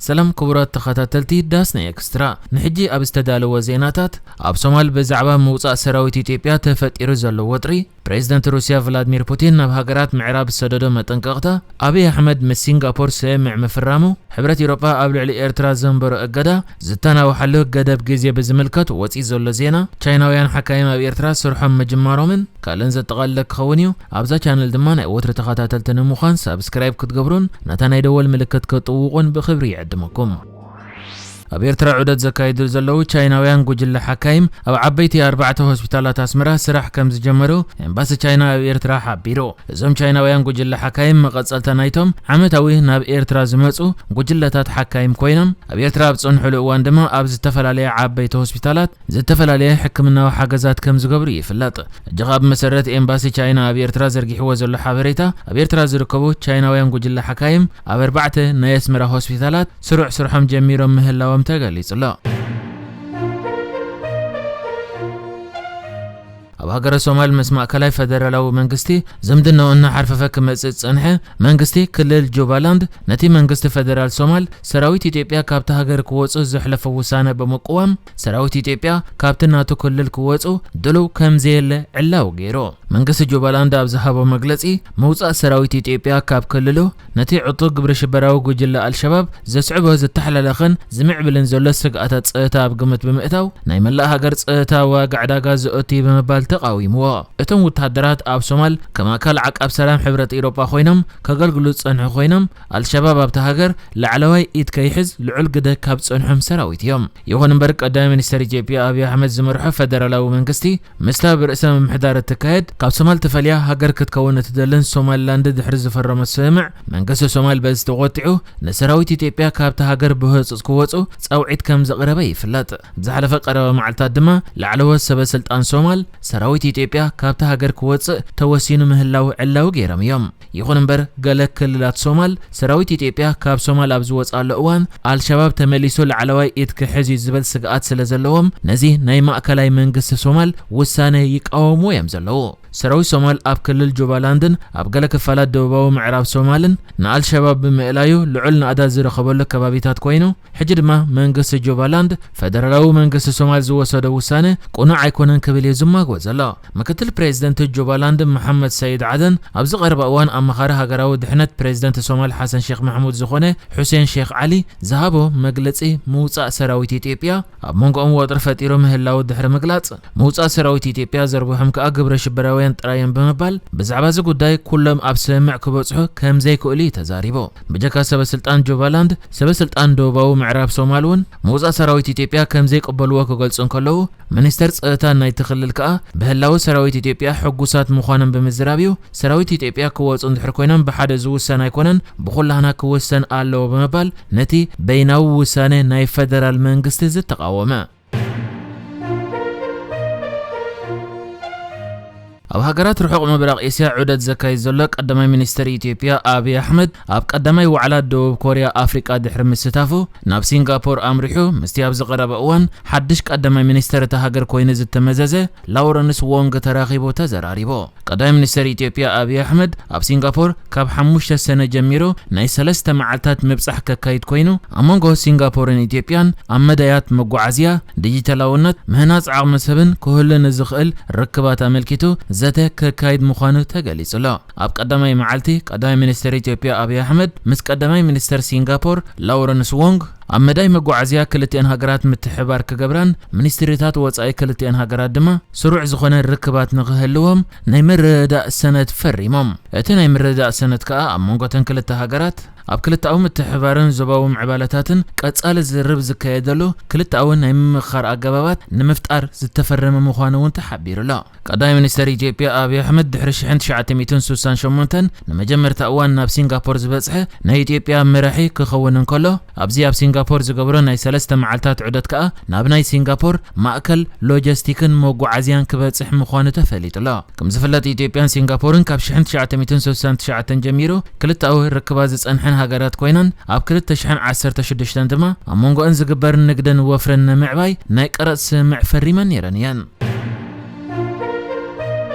ሰላም ክቡራት ተኸታተልቲ ዳስና ኤክስትራ፣ ንሕጂ ኣብ ዝተዳለወ ዜናታት፣ ኣብ ሶማል ብዛዕባ ምውጻእ ሰራዊት ኢትዮጵያ ተፈጢሩ ዘሎ ወጥሪ፣ ፕሬዝደንት ሩስያ ቭላድሚር ፑቲን ናብ ሃገራት ምዕራብ ዝሰደዶ መጠንቀቕታ፣ ኣብይ ኣሕመድ ምስ ሲንጋፖር ስምምዕ ምፍራሙ፣ ሕብረት ኤውሮጳ ኣብ ልዕሊ ኤርትራ ዘንበሮ እገዳ ዝተናውሓሉ ገደብ ግዜ ብዝምልከት ወጺኡ ዘሎ ዜና፣ ቻይናውያን ሓካይም ኣብ ኤርትራ ስርሖም ምጅማሮምን ካልእን ዘጠቓለለ ክኸውን እዩ። ኣብዛ ቻነል ድማ ናይ ወትሪ ተኸታተልቲ ንምዃን ሳብስክራይብ ክትገብሩን ነታ ናይ ደወል ምልክት ክትጥውቑን ብኽብሪ ይዕድመኩም። ኣብ ኤርትራ ዑደት ዘካይዱ ዘለዉ ቻይናውያን ጉጅለ ሓካይም ኣብ ዓበይቲ ኣርባዕተ ሆስፒታላት ኣስመራ ስራሕ ከም ዝጀመሩ ኤምባሲ ቻይና ኣብ ኤርትራ ሓቢሩ። እዞም ቻይናውያን ጉጅለ ሓካይም መቐጸልታ ናይቶም ዓመታዊ ናብ ኤርትራ ዝመጹ ጉጅለታት ሓካይም ኮይኖም፣ ኣብ ኤርትራ ኣብ ዝጸንሑሉ እዋን ድማ ኣብ ዝተፈላለያ ዓበይቲ ሆስፒታላት ዝተፈላለየ ሕክምናዊ ሓገዛት ከም ዝገብሩ ይፍለጥ። ሕጂ ኸኣ ብመሰረት ኤምባሲ ቻይና ኣብ ኤርትራ ዘርጊሕዎ ዘሎ ሓበሬታ፣ ኣብ ኤርትራ ዝርከቡ ቻይናውያን ጉጅለ ሓካይም ኣብ ኣርባዕተ ናይ ኣስመራ ሆስፒታላት ስሩዕ ስርሖም ጀሚሮም ምህላዎም ተገሊጹ ኣሎ። ኣብ ሃገረ ሶማል ምስ ማእከላይ ፈደራላዊ መንግስቲ ዝምድናኡ እናሓርፈፈ ክመጽእ ዝጸንሐ መንግስቲ ክልል ጁባላንድ፣ ነቲ መንግስቲ ፈደራል ሶማል ሰራዊት ኢትዮጵያ ካብቲ ሃገር ክወጹ ዘሕለፎ ውሳነ ብምቅዋም፣ ሰራዊት ኢትዮጵያ ካብቲ ናቱ ክልል ክወጹ ድሉው ከም ዘየለ ዕላዊ ገይሩ። መንግስቲ ጁባላንድ ኣብ ዝሃቦ መግለጺ፣ ምውጻእ ሰራዊት ኢትዮጵያ ካብ ክልሉ ነቲ ዕጡቅ ግብረ ሽበራዊ ጉጅለ ኣልሸባብ ዘስዕቦ ዝተሓላለኸን ዝምዕብልን ዘሎ ስግኣታት ጸጥታ ኣብ ግምት ብምእታው፣ ናይ መላእ ሃገር ጸጥታ ዋጋ ዕዳጋ ዘእቱ እዩ ብምባል ተቓዊምዎ። እቶም ወተሃደራት ኣብ ሶማል ከም ኣካል ዓቃብ ሰላም ሕብረት ኤውሮጳ ኮይኖም ከገልግሉ ዝጸንሑ ኮይኖም፣ ኣልሸባብ ኣብታ ሃገር ላዕለዋይ ኢድ ከይሕዝ ልዑል ግደ ካብ ዝጸንሖም ሰራዊት እዮም። ይኹን እምበር፣ ቀዳማይ ሚኒስተር ኢትዮጵያ ኣብይ ኣሕመድ ዝመርሖ ፈደራላዊ መንግስቲ፣ ምስታ ብርእሰ ምምሕዳር እትካየድ፣ ካብ ሶማል ተፈልያ ሃገር ክትከውን እትደልን ሶማሊላንድ ድሕሪ ዝፈረሞ ስምምዕ፣ መንግስቲ ሶማል በዚ ተቖጢዑ፣ ንሰራዊት ኢትዮጵያ ካብታ ሃገር ብህጹጽ ክወጹ ጻውዒት ከም ዘቕረበ ይፍለጥ። ዝሓለፈ ቀረባ መዓልታት ድማ፣ ላዕለዎት ሰበ ስልጣን ሶማል፣ ሰራዊት ኢትዮጵያ ካብታ ሃገር ክወጽእ ተወሲኑ ምህላው ዕላዊ ገይሮም እዮም። ይኹን እምበር፣ ገለ ክልላት ሶማል፣ ሰራዊት ኢትዮጵያ ካብ ሶማል ኣብ ዝወጽኣሉ እዋን፣ ኣልሸባብ ተመሊሱ ላዕለዋይ ኢድ ክሕዝ እዩ ዝብል ስግኣት ስለ ዘለዎም፣ ነዚ ናይ ማእከላይ መንግስቲ ሶማል ውሳነ ይቃወሙ እዮም ዘለዉ። ሰራዊት ሶማል ኣብ ክልል ጁባላንድን ኣብ ገለ ክፋላት ደቡባዊ ምዕራብ ሶማልን ንኣልሸባብ ብምእላዩ ልዑል ናእዳ ዝረኸበሉ ከባቢታት ኮይኑ፣ ሕጂ ድማ መንግስቲ ጁባላንድ፣ ፈደራላዊ መንግስቲ ሶማል ዝወሰዶ ውሳነ ቅኑዕ ኣይኮነን ክብል እዩ ዝማጎት ዘሎ። ምክትል ፕሬዝደንት ጁባላንድ መሓመድ ሰይድ ዓደን ኣብዚ ቀረባ እዋን ኣማኻሪ ሃገራዊ ድሕነት ፕሬዝደንት ሶማል ሓሰን ሼክ ማሕሙድ ዝኾነ ሑሴን ሼክ ዓሊ ዝሃቦ መግለጺ፣ ምውጻእ ሰራዊት ኢትዮጵያ ኣብ መንጎኦም ወጥሪ ፈጢሩ ምህላው ድሕሪ ምግላጽ፣ ምውጻእ ሰራዊት ኢትዮጵያ ዘርብሖም ከኣ ግብረ ሽበራውያን ጥራይ እዮም ብምባል፣ ብዛዕባ እዚ ጉዳይ ኩሎም ኣብ ስምምዕ ክበጽሑ ከም ዘይክእሉ እዩ ተዛሪቡ። ብጀካ ሰበ ስልጣን ጁባላንድ፣ ሰበ ስልጣን ደቡባዊ ምዕራብ ሶማል እውን ምውጻእ ሰራዊት ኢትዮጵያ ከም ዘይቅበልዎ ክገልጹ እንከለዉ፣ ሚኒስተር ጸጥታ ናይቲ ክልል ከኣ ብህላወ ሰራዊት ኢትዮጵያ ሕጉሳት ምዃኖም ብምዝራብ እዩ፣ ሰራዊት ኢትዮጵያ ክወጹ እንድሕር ኮይኖም ብሓደ ዝውሰን ኣይኮነን፣ ብኹላህና ክውሰን ኣለዎ ብምባል ነቲ በይናዊ ውሳነ ናይ ፈደራል መንግስቲ ዝተቓወመ። ኣብ ሃገራት ርሑቕ ምብራቕ ኤስያ ዑደት ዘካይድ ዘሎ ቀዳማይ ሚኒስተር ኢትዮጵያ ኣብይ ኣሕመድ፣ ኣብ ቀዳማይ ዋዕላ ደቡብ ኮርያ ኣፍሪቃ ድሕሪ ምስታፉ፣ ናብ ሲንጋፖር ኣምሪሑ፣ ምስቲ ኣብዚ ቀረባ እዋን ሓድሽ ቀዳማይ ሚኒስተር እታ ሃገር ኮይኑ ዝተመዘዘ ላውረንስ ዎንግ ተራኺቡ ተዘራሪቡ። ቀዳማይ ሚኒስተር ኢትዮጵያ ኣብይ ኣሕመድ ኣብ ሲንጋፖር ካብ ሓሙሽተ ሰነ ጀሚሩ ናይ ሰለስተ መዓልታት ምብጻሕ ከካይድ ኮይኑ፣ ኣብ መንጎ ሲንጋፖርን ኢትዮጵያን ኣብ መዳያት መጓዓዝያ፣ ዲጂታላውነት፣ ምህናጽ ዓቕሚ ሰብን ክህሉ ንዝኽእል ርክባት ኣመልኪቱ ዘተ ከካይድ ምዃኑ ተገሊጹ ኣሎ። ኣብ ቀዳማይ መዓልቲ፣ ቀዳማይ ሚኒስተር ኢትዮጵያ ኣብይ ኣሕመድ ምስ ቀዳማይ ሚኒስተር ሲንጋፖር ላውረንስ ዎንግ ኣብ መዳይ መጓዓዝያ ክልቲኣን ሃገራት ምትሕብባር ክገብራን ሚኒስትሪታት ወጻኢ ክልቲኣን ሃገራት ድማ ስሩዕ ዝኾነ ርክባት ንኽህልዎም ናይ ምርድዳእ ሰነድ ፈሪሞም። እቲ ናይ ምርድዳእ ሰነድ ከኣ ኣብ መንጎ እተን ክልተ ሃገራት ኣብ ክልተኣዊ ምትሕብባርን ዞባዊ ምዕባለታትን ቀጻሊ ዝርርብ ዝካየደሉ ክልተኣዊ ናይ ምምኽኻር ኣገባባት ንምፍጣር ዝተፈረመ ምዃኑ እውን ተሓቢሩ ኣሎ። ቀዳማይ ሚኒስተር ኢትዮጵያ ኣብይ ኣሕመድ ድሕሪ ሽሕን ትሽዓተ ሚእትን ስሳን ሸሞንተን ንመጀመርታ እዋን ናብ ሲንጋፖር ዝበጽሐ ናይ ኢትዮጵያ መራሒ ክኸውን እንከሎ፣ ኣብዚ ኣብ ሲንጋፖር ዝገብሮ ናይ ሰለስተ መዓልታት ዑደት ከኣ ናብ ናይ ሲንጋፖር ማእከል ሎጂስቲክን መጓዓዝያን ክበጽሕ ምዃኑ ተፈሊጡ ኣሎ። ከም ዝፍለጥ፣ ኢትዮጵያን ሲንጋፖርን ካብ ሽሕን ትሽዓተ ሚእትን ስሳን ትሽዓተን ጀሚሩ ክልተኣዊ ርክባት ዝጸንሐን ሃገራት ኮይነን፣ ኣብ ክልተ ሽሕን ዓሰርተ ሽዱሽተን ድማ ኣብ መንጎኣን ዝግበር ንግድን ወፍርን ንምዕባይ ናይ ቀረጽ ስምምዕ ፈሪመን ነይረን እየን።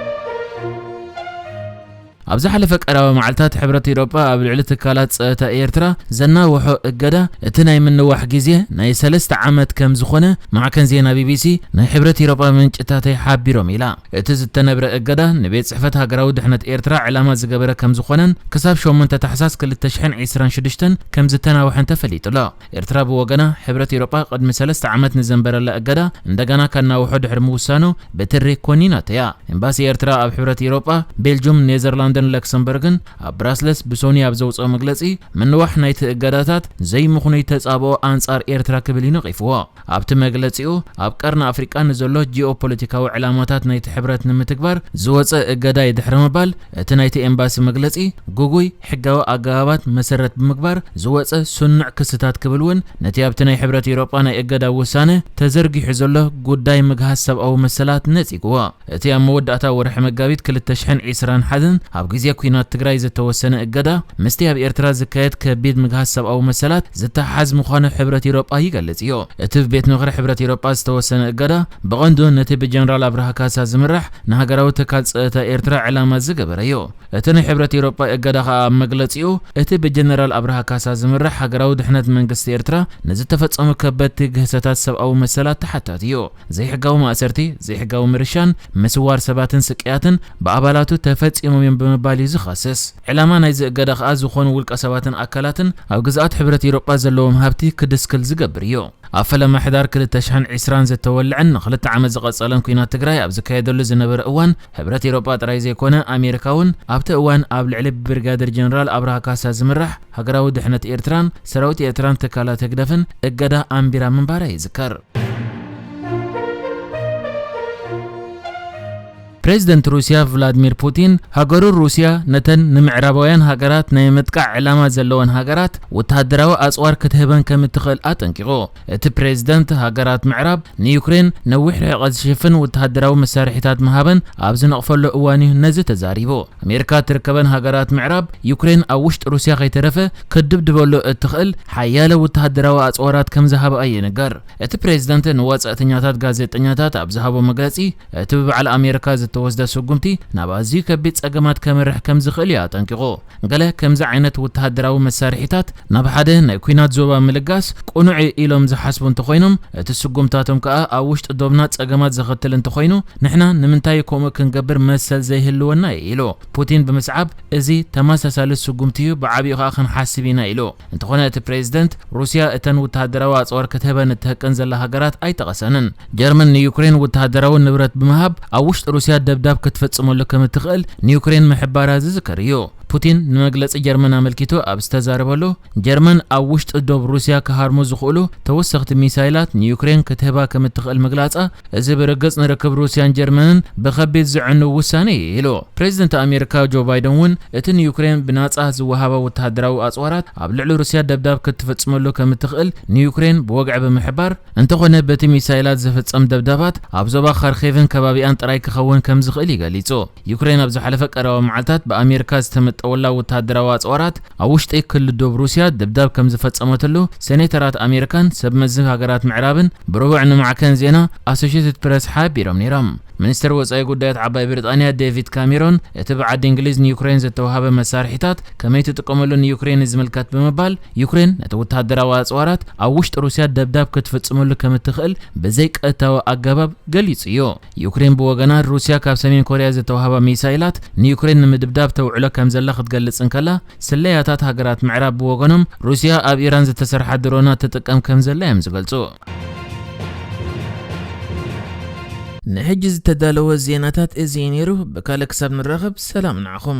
ኣብ ዝሓለፈ ቀረባ መዓልታት ሕብረት ኤውሮጳ ኣብ ልዕሊ ትካላት ጸጥታ ኤርትራ ዘናውሖ እገዳ እቲ ናይ ምንዋሕ ግዜ ናይ ሰለስተ ዓመት ከም ዝኾነ ማዕከን ዜና ቢቢሲ ናይ ሕብረት ኤውሮጳ ምንጭታተይ ሓቢሮም ኢላ። እቲ ዝተነብረ እገዳ ንቤት ጽሕፈት ሃገራዊ ድሕነት ኤርትራ ዕላማ ዝገበረ ከም ዝኾነን ክሳብ ሸሞንተ ታሕሳስ ክልተ ሽሕን ዕስራን ሽዱሽተን ከም ዝተናውሐን ተፈሊጡ ኣሎ። ኤርትራ ብወገና ሕብረት ኤውሮጳ ቅድሚ ሰለስተ ዓመት ንዘንበረላ እገዳ እንደገና ከናውሖ ድሕሪ ምውሳኑ ብትሪ ኮኒናቶ እያ። ኤምባሲ ኤርትራ ኣብ ሕብረት ኤውሮጳ፣ ቤልጁም፣ ኔዘርላንድን ለክሰምበርግን ኣብ ብራስለስ ብሶኒ ኣብ ዘውፅኦ መግለፂ ምንዋሕ ናይቲ እገዳታት ዘይምኽኑይ ተፃብኦ ኣንጻር ኤርትራ ክብል እዩ ነቒፍዎ። ኣብቲ መግለፂኡ ኣብ ቀርኒ ኣፍሪቃ ንዘሎ ጂኦፖለቲካዊ ዕላማታት ናይቲ ሕብረት ንምትግባር ዝወፀ እገዳ እዩ ድሕሪ ምባል እቲ ናይቲ ኤምባሲ መግለፂ ግጉይ ሕጋዊ ኣገባባት መሰረት ብምግባር ዝወፀ ስኑዕ ክስታት ክብል እውን ነቲ ኣብቲ ናይ ሕብረት ኤውሮጳ ናይ እገዳ ውሳነ ተዘርጊሑ ዘሎ ጉዳይ ምግሃስ ሰብኣዊ መሰላት ነጺግዎ። እቲ ኣብ መወዳእታ ወርሒ መጋቢት ክልተ ሽሕን ዕስራን ሓደን ኣብ ግዜ ኲናት ትግራይ ዝተወሰነ እገዳ ምስቲ ኣብ ኤርትራ ዝካየድ ከቢድ ምግሃስ ሰብኣዊ መሰላት ዝተሓዝ ምዃኑ ሕብረት ኤውሮጳ ይገልጽ እዩ። እቲ ብቤት ምኽሪ ሕብረት ኤውሮጳ ዝተወሰነ እገዳ ብቐንዱ ነቲ ብጀነራል ኣብርሃ ካሳ ዝምራሕ ንሃገራዊ ትካል ጸጥታ ኤርትራ ዕላማ ዝገበረ እዩ። እቲ ናይ ሕብረት ኤውሮጳ እገዳ ከኣ ኣብ መግለጺኡ፣ እቲ ብጀነራል ኣብርሃ ካሳ ዝምራሕ ሃገራዊ ድሕነት መንግስቲ ኤርትራ ንዝተፈጸሙ ከበድቲ ግህሰታት ሰብኣዊ መሰላት ተሓታቲ እዩ። ዘይሕጋዊ ማእሰርቲ፣ ዘይሕጋዊ ምርሻን ምስዋር ሰባትን ስቅያትን ብኣባላቱ ተፈጺሞም እዮም ብምባል እዩ ዝኸስስ። ዕላማ ናይዚ እገዳ ከኣ ዝኾኑ ውልቀ ሰባትን ኣካላትን ኣብ ግዝኣት ሕብረት ኤውሮጳ ዘለዎም ሃብቲ ክድስክል ዝገብር እዩ። ኣብ ፈለማ ሕዳር ክልተ ሽሕን ዕስራን ዝተወልዐን ንኽልተ ዓመት ዝቐጸለን ኲናት ትግራይ ኣብ ዝካየደሉ ዝነበረ እዋን፣ ሕብረት ኤውሮጳ ጥራይ ዘይኮነ፣ ኣሜሪካ እውን ኣብቲ እዋን ኣብ ልዕሊ ብብሪጋደር ጀነራል ኣብርሃ ካሳ ዝምራሕ ሃገራዊ ድሕነት ኤርትራን ሰራዊት ኤርትራን ትካላት ህግደፍን እገዳ ኣንቢራ ምንባራ ይዝከር። ፕሬዚደንት ሩስያ ቭላድሚር ፑቲን፣ ሃገሩ ሩስያ ነተን ንምዕራባውያን ሃገራት ናይ ምጥቃዕ ዕላማ ዘለወን ሃገራት ወተሃደራዊ ኣጽዋር ክትህበን ከም እትኽእል ኣጠንቂቑ። እቲ ፕሬዚደንት፣ ሃገራት ምዕራብ ንዩክሬን ነዊሕ ርሕቀት ዝሽፍን ወተሃደራዊ መሳርሒታት ምሃበን ኣብ ዝነቕፈሉ እዋን እዩ ነዚ ተዛሪቡ። ኣሜሪካ እትርከበን ሃገራት ምዕራብ፣ ዩክሬን ኣብ ውሽጢ ሩስያ ከይተረፈ ክትድብድበሉ እትኽእል ሓያለ ወተሃደራዊ ኣጽዋራት ከም ዝሃብኣ ይንገር። እቲ ፕሬዚደንት ንወጻእተኛታት ጋዜጠኛታት ኣብ ዝሃቦ መግለጺ፣ እቲ ብበዓል ኣሜሪካ ዝተወስደ ስጉምቲ ናብ ኣዝዩ ከቢድ ጸገማት ከምርሕ ከም ዝኽእል እዩ ኣጠንቂቑ። ገለ ከምዚ ዓይነት ወተሃደራዊ መሳርሒታት ናብ ሓደ ናይ ኲናት ዞባ ምልጋስ ቅኑዕ እዩ ኢሎም ዝሓስቡ እንተኾይኖም፣ እቲ ስጉምታቶም ከኣ ኣብ ውሽጢ ዶብና ጸገማት ዘኸትል እንተኾይኑ፣ ንሕና ንምንታይ ከምኡ ክንገብር መሰል ዘይህልወና እዩ ኢሉ። ፑቲን ብምስዓብ፣ እዚ ተመሳሳሊ ስጉምቲ እዩ፣ ብዓቢኡ ከኣ ክንሓስብ ኢና ኢሉ። እንተኾነ እቲ ፕሬዚደንት፣ ሩስያ እተን ወተሃደራዊ ኣጽዋር ክትህበን እትህቅን ዘላ ሃገራት ኣይጠቐሰንን። ጀርመን ንዩክሬን ወተሃደራዊ ንብረት ብምሃብ ኣብ ውሽጢ ሩስያ ደብዳብ ክትፍጽመሉ ከም እትኽእል ንዩክሬን ምሕባራ ዝዝከር እዩ። ፑቲን ንመግለጺ ጀርመን ኣመልኪቱ ኣብ ዝተዛረበሉ፣ ጀርመን ኣብ ውሽጢ ዶብ ሩስያ ክሃርሙ ዝኽእሉ ተወሰኽቲ ሚሳይላት ንዩክሬን ክትህባ ከም እትኽእል ምግላጻ፣ እዚ ብርግጽ ንርክብ ሩስያን ጀርመንን ብኸቢድ ዘዕኑ ውሳነ እዩ ኢሉ። ፕሬዚደንት ኣሜሪካ ጆ ባይደን እውን እቲ ንዩክሬን ብናጻ ዝወሃባ ወተሃደራዊ ኣጽዋራት ኣብ ልዕሊ ሩስያ ደብዳብ ክትፍጽመሉ ከም እትኽእል ንዩክሬን ብወግዒ ብምሕባር፣ እንተኾነ በቲ ሚሳይላት ዝፍጸም ደብዳባት ኣብ ዞባ ካርኬቭን ከባቢኣን ጥራይ ክኸውን ከም ዝኽእል እዩ ገሊጹ። ዩክሬን ኣብ ዝሓለፈ ቀረባ መዓልታት ብኣሜሪካ ዝተመጠወላ ወተሃደራዊ ኣጽዋራት ኣብ ውሽጢ ክሊ ዶብ ሩስያ ደብዳብ ከም ዝፈጸመትሉ ሴኔተራት ኣሜሪካን ሰብ መዚ ሃገራት ምዕራብን ብረቡዕ ንማዕከን ዜና ኣሶሽየትድ ፕረስ ሓቢሮም ነይሮም። ሚኒስትር ወጻኢ ጉዳያት ዓባይ ብሪጣንያ ዴቪድ ካሜሮን፣ እቲ ብዓዲ እንግሊዝ ንዩክሬን ዝተዋሃበ መሳርሒታት ከመይ ትጥቀመሉ ንዩክሬን እዩ ዝምልከት ብምባል፣ ዩክሬን ነቲ ወተሃደራዊ ኣጽዋራት ኣብ ውሽጢ ሩስያ ደብዳብ ክትፍጽመሉ ከም እትኽእል ብዘይቀጥታዊ ኣገባብ ገሊጹ እዩ። ዩክሬን ብወገና፣ ሩስያ ካብ ሰሜን ኮርያ ዝተዋህባ ሚሳይላት ንዩክሬን ንምድብዳብ ተውዕሎ ከም ዘላ ክትገልጽ እንከላ፣ ስለያታት ሃገራት ምዕራብ ብወገኖም፣ ሩስያ ኣብ ኢራን ዝተሰርሓ ድሮናት ትጥቀም ከም ዘላ እዮም ዝገልጹ። ንሕጂ ዝተዳለወ ዜናታት እዚ እዩ ነይሩ። ብካልእ ክሳብ ንራኸብ፣ ሰላም ንዓኹም።